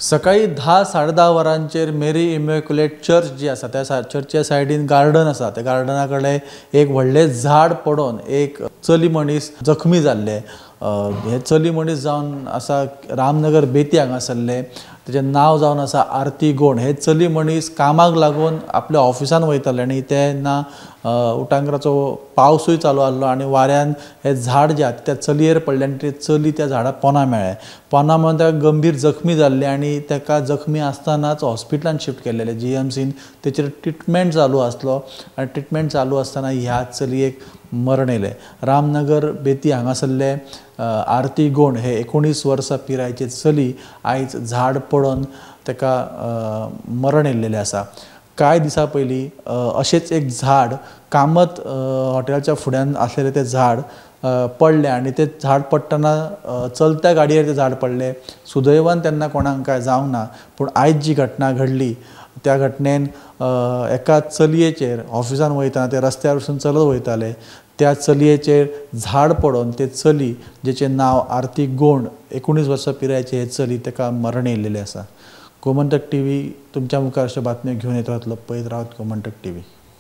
सकाळी 10-10:30 वरांचेर Mary immaculate church जी आसा त्या चर्चच्या सायडीन गार्डन आसा, त्या गार्डना कडेन एक व्हडलें झाड पडून एक चली मनीस जखमी जाल्लें। हे चली मनीस जावन आसा रामनगर बेती हांगासरलें, तेजें नांव जावन आसा आरती गोंड। हे चली मनीस कामाक लागून आपल्या ऑफिसान वयताले आनी तेन्ना उटांगराचो पावसूय चालू आहलो आनी वाऱ्यान हे झाड जें आसा त्या चलयेर पडलें आनी ते चली त्या झाडा पोना मेळ्ळें। पोना मेळून ताका गंभीर जखमी जाल्लें आनी ताका जखमी आसतनाच हॉस्पिटलान शिफ्ट केल्लें, जीएमसीन तेचेर ट्रिटमेंट चालू आसलो आनी ट्रिटमेंट चालू आसतना ह्या चलयेक मरण येयलें। रामनगर बेती हांगासरलें आरती गोंड हे 19 वर्सां पिरायेचे चली आयज झाड पडून ताका मरण येयल्लेलें आसा। कांय दिसां पयलीं अशेंच एक झाड कामत हॉटेलाच्या फुड्यान आसलेलें तें झाड पडलें आनी तें झाड पडटना चलत्या गाडयेर तें झाड पडलें। सुदैवान तेन्ना कोणाक कांय जावंक ना, पूण आयज जी घटना घडली त्या घटनेन एका चलयेचेर ऑफिसान वयतना ते रस्त्यार वचून चलत वयताले त्या चलयेचेर झाड पडून ते चली जेचें नांव आरती गोंड 19 वर्सां पिरायेचे हे चली ताका मरण येयल्लेलें आसा। गोमंतक टीव्ही तुमच्या मुखार अश्यो बातम्यो घेवन येत रावतलो। पळयत रावत गोमंतक टीव्ही।